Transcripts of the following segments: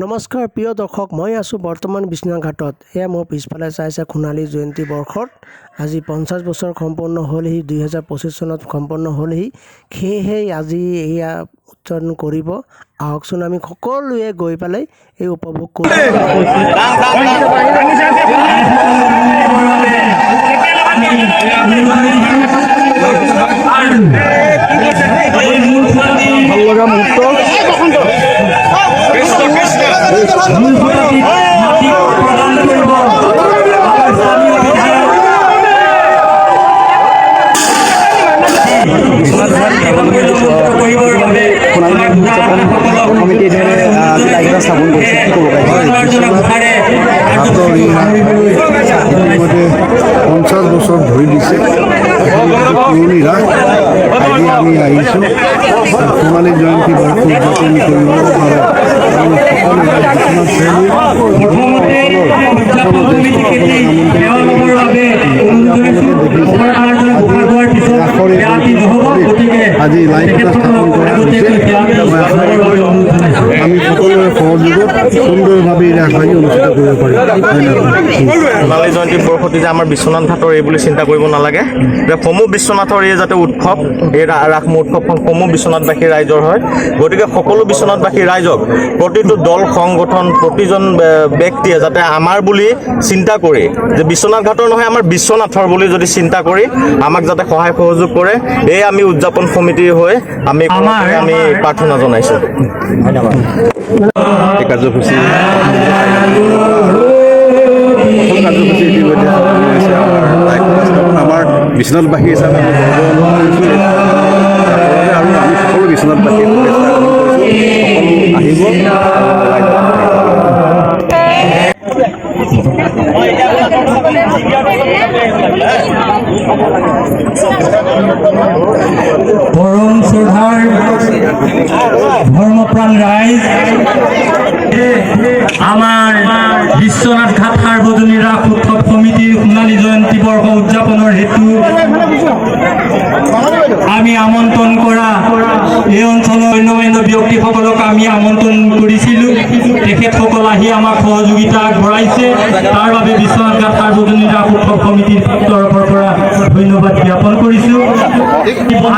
নমস্কাৰ প্ৰিয় দৰ্শক, মই আছোঁ বৰ্তমান বিশ্বনাথ ঘাটত। এয়া মোৰ পিছফালে চাইছে সোণালী জয়ন্তী বৰ্ষত আজি 50 বছৰ সম্পন্ন হ'লহি, 2025 চনত সম্পন্ন হ'লহি। সেয়েহে আজি এয়া উদযাপন কৰিব। আহকচোন, আমি সকলোৱে গৈ পেলাই এই উপভোগ কৰোঁ। ভাল লগা মুহূৰ্ত। প্ৰদান কৰিব আমাৰ স্থানীয় বিধায়ক। কৰিবৰ বাবে সোণালী উদযাপন সমিতিয়ে আজি লাইখেঁটা স্থাপন কৰিছে, কি ক'ব? ঘাটৰ এই ৰাস ইতিমধ্যে 50 বছৰ ধৰি দিছে। পুৰণি ৰাস। আজি আমি আহিছোঁ সোণালী জয়ন্তী বৰ্ষ উদযাপন কৰিবৰ বাবে আৰু সকলো বিশ্বনাথ প্ৰথমতে উদযাপন সমিতি তেওঁলোকৰ বাবে আপোনালোকে দেখিছে ৰাসৰ এই গতিকে আজি লাইখেঁটা স্থাপন কৰা হৈছে। মই আশা কৰোঁ আমি সকলোৰে সহযোগত সুন্দৰভাৱে এই ৰাসভাগি অনুষ্ঠিত কৰিব পাৰিম। ধন্যবাদ। সোণালী জয়ন্তী বৰ্ষটি যে আমাৰ বিশ্বনাথ ঘাটৰ এই বুলি চিন্তা কৰিব নালাগে, যে সমূহ বিশ্বনাথৰ এই যাতে উৎসৱ, এই ৰাস মহোৎসৱখন সমূহ বিশ্বনাথবাসী ৰাইজৰ হয়। গতিকে সকলো বিশ্বনাথবাসী ৰাইজক, প্ৰতিটো দল সংগঠন, প্ৰতিজন ব্যক্তিয়ে যাতে আমাৰ বুলি চিন্তা কৰি, যে বিশ্বনাথ ঘাটৰ নহয় আমাৰ বিশ্বনাথৰ বুলি যদি চিন্তা কৰি আমাক যাতে সহায় সহযোগ কৰে, এই আমি উদযাপন সমিতিৰ হৈ আমি প্ৰাৰ্থনা জনাইছোঁ। এই কাৰ্যসূচী, প্ৰথম কাৰ্যসূচী ইতিমধ্যে সম্পূৰ্ণ হৈছে আমাৰ লাইখেঁটা স্থাপন। আমাৰ বিশ্বনাথবাসী হিচাপে আমি গৰ্ব অনুভৱ কৰিছোঁ আৰু আমি সকলো বিশ্বনাথবাসীয়ে শুভেচ্ছা গ্ৰহণ কৰিছোঁ। সকলো আহিব। পৰম শ্ৰদ্ধাৰ ধৰ্মপ্ৰাণ ৰাইজ, আমাৰ বিশ্বনাথ ঘাট সাৰ্বজনীন ৰাস উৎসৱ সমিতিৰ সোণালী জয়ন্তী বৰ্ষ উদযাপনৰ হেতু আমি আমন্ত্ৰণ কৰা এই অঞ্চলৰ গণ্যমান্য ব্যক্তিসকলক আমি আমন্ত্ৰণ কৰিছিলোঁ। তেখেতসকল আহি আমাক সহযোগিতা আগবঢ়াইছে, তাৰ বাবে বিশ্বনাথ ঘাট সাৰ্বজনীন ৰাস উৎসৱ সমিতিৰ তৰফৰ পৰা ধন্যবাদ জ্ঞাপন কৰিছোঁ।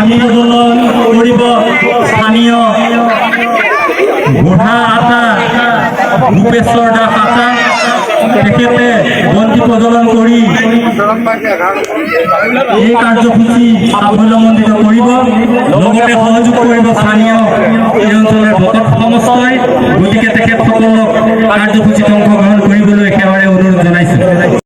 আমি প্ৰজ্বলন কৰিব স্থানীয় বুঢ়া আতা ৰূপেশ্বৰ দাস আতা, তেখেতে বন্তি প্ৰজ্বলন কৰি এই কাৰ্যসূচী সাফল্যমণ্ডিত কৰিব। লগতে সহযোগ কৰিব স্থানীয় এই অঞ্চলৰ ভকত সমস্তই। গতিকে তেখেতসকলক কাৰ্যসূচীত অংশগ্ৰহণ